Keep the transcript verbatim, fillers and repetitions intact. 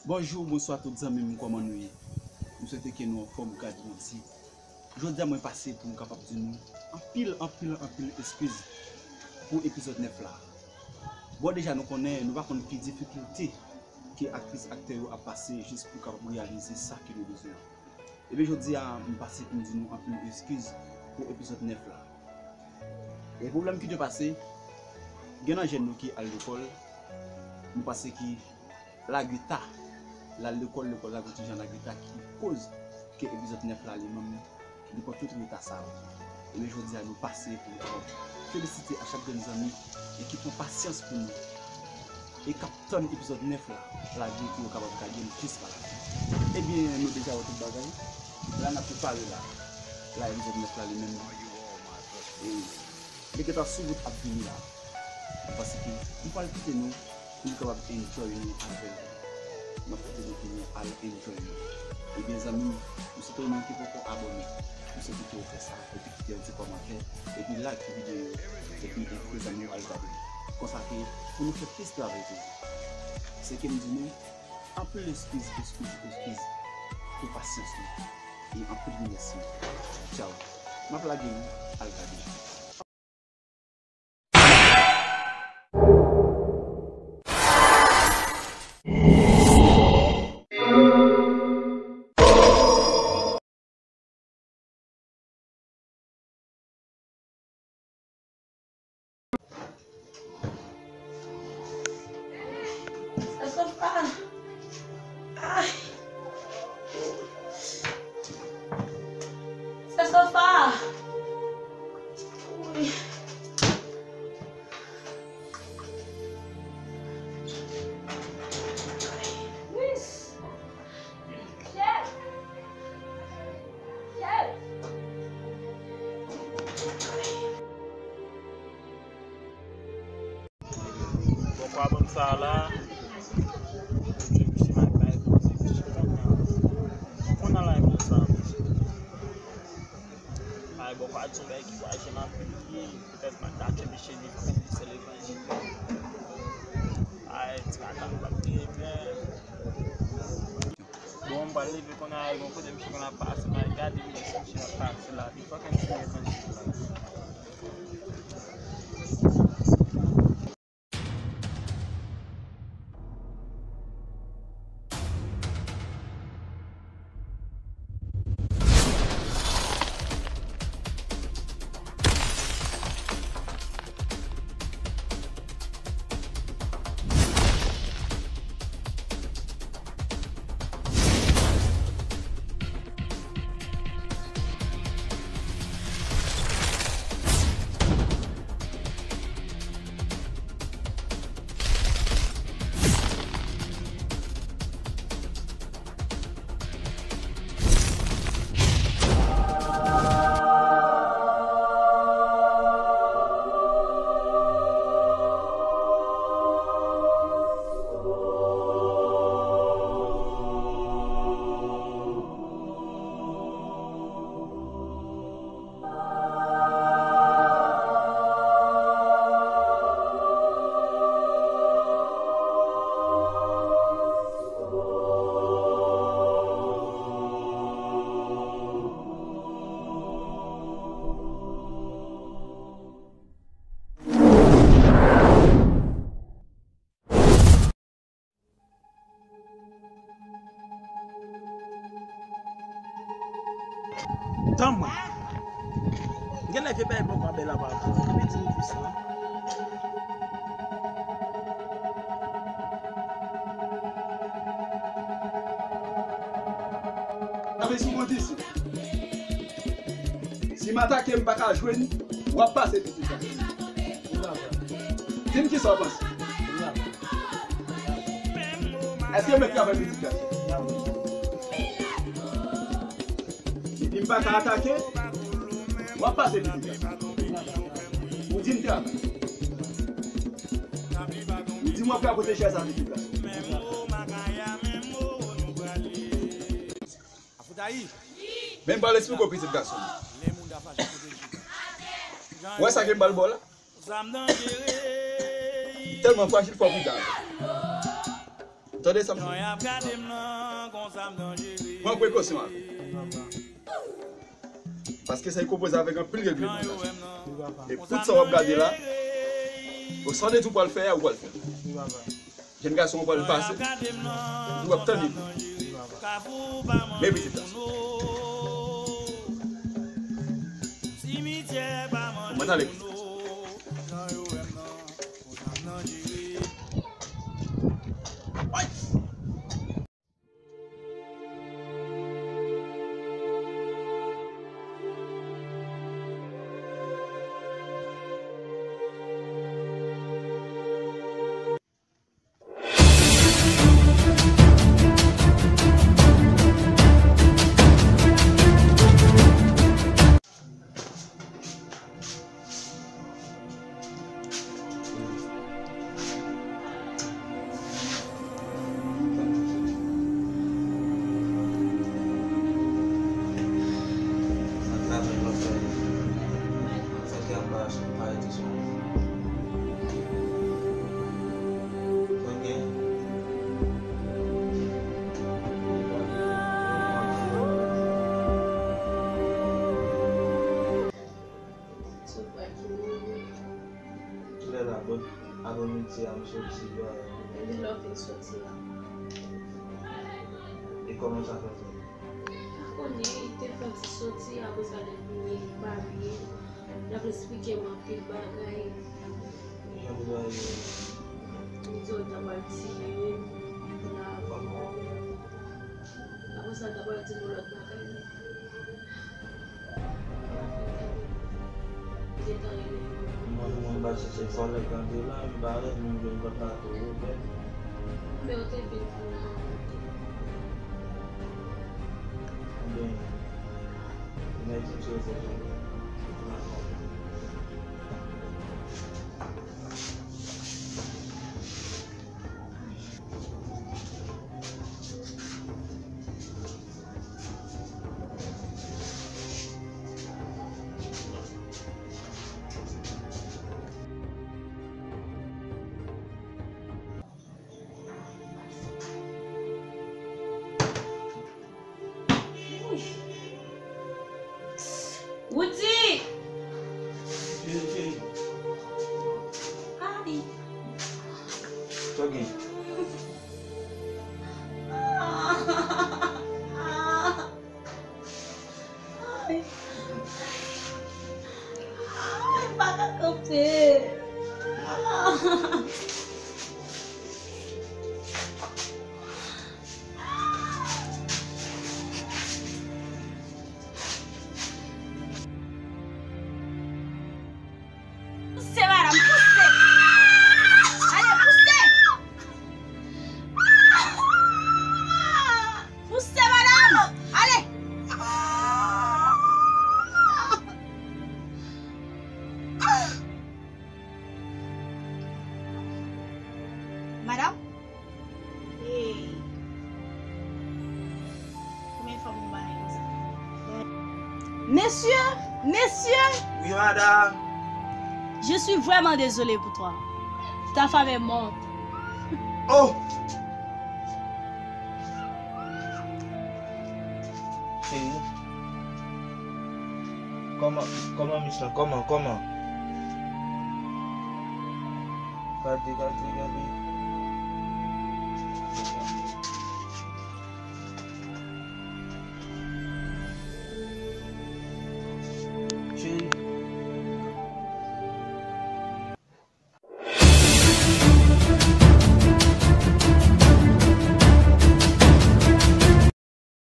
Bonjou, bonswa tout zanmi m, kòman nou ye? M swete ke nou anfòm, gad Bondye. Jodi a mwen pase pou m kapab di nou anpil, anpil, anpil eskiz pou epizòd nèf la. Bon, deja nou konnen, nou pa konn ki difikilte ke aktris, aktè yo ap pase jis pou kapab reyalize sa ke nou bezwen an. Ebyen, jodi a, m pase pou m di nou anpil eskiz pou epizòd nèf la. E pwoblèm ki te pase, gen nan jèn nou ki al lekòl, nou panse ki lagreta, l al lekòl, lekòl la gon ti jan lagreta ki koz ke epizòd nèf la li menm, li pran tout reta sa yo. Ebyen, jodi a nou pase pou nou kapab felisite a chak grenn zanmi e ki pran pasyans pou nou e k ap tann epizòd nèf la lage pou yo kapab gade l jis pa la fen. Ebyen, nou deja wè tout bagay. La n ap prepare la. La epizòd nèf la li menm. E li gentan sou wout ap vini la. Paske m pral kite nou pou nou kapab enjoy nou avè l. M ap kite nou pou nou al enjoy nou. Ebyen, zanmi m, m swete ou menm ki poko abòne, m swete ke w fè sa, epi kite yon ti kòmantè, epi like videyo, epi envite zanmi w al gade. Konsa ke pou nou fè plis travay toujou. Se ke m di nou, anpil eskiz, eskiz, eskiz pou pasyans nou. E anpil remèsiman. Tchaw. M ap lage nou al gade. Sa sofa. Ay. Sa sofa. Wi. Yes. Chèf. Chèf. Bòkò a bann sa a la, misye, misye mal bay poze, misye konn nan, konn nan lay konsa, misye. Ay, bòkò a di yon bagay ki vwajen anpil, petèt m ta tchwe misye li konn li se levanjil. Ay, ti makak pa t gen, men. Bon, m pral leve kounye a, gon kote misye konn ap pase, m al gade misye, misye ap pase la, li fòk misye levanjil la. Tann mwen. Genlè vye bagay bòkò a bèl apa tou. Epi di m plis lan. Ape sou mwen disi. Si m atake, m pa ka jwenn, w ap pase pitit la. Di m kisa w panse. Èske m mèt travay pitit gason? Depi m pa ka atake, w ap pase pitit gason. Ou di m travay. Ou di m w ap ka pote chèz a pitit gason. Men m pral esplike w, pitit gason. Ou wè sa ke m pral ba w la? Tèlman frajil, fò w pridan avè l. Tande sa m di w. Pran prekosyon avè l. Paske sa e konpoze avèk anpil règlemantasyon. E tout sa w ap gade la, ou sa w pral fè a, ou pral fè l. Jèn gason w pral pase, ou ap tann li. Men pitit la. Mwen ale pitit la. Kilè la, bò, aprè midi a, m soti, bò. Epi lè w fin soti a? E kòman sa fè fèt? Pa konnen, li te fè ti soti, apre sa, lè l vini, li pa vini. L ap esplike m anpil bagay. Jan de bagay yo ye? Li di w ta pral tiye m, la, apre sa, l ta pral di m yon lòt bagay. Mwen, mwen pa chèche fòlèk antre la, m pa rete, m jwenn pòt la tou ouvè. Men ou te vin pou mwen. Ebyen, mèt m sou fòlèk la. Woody! Cheri, cheri. Ay. Sa gen? Ay. Ay, m pa ka kanpe. Pouse, madanm, pouse! Ale, pouse! Pouse, madanm! Ale! Madanm? Hey. Premye fwa m wè yon bagay konsa. Mesye, mesye. Wi, madanm. Je suis vraiment désolé pour toi. Ta femme est morte. Oh! Cheri. Kòman, kòman, Michel? Kòman, kòman? Gade, gade, gade.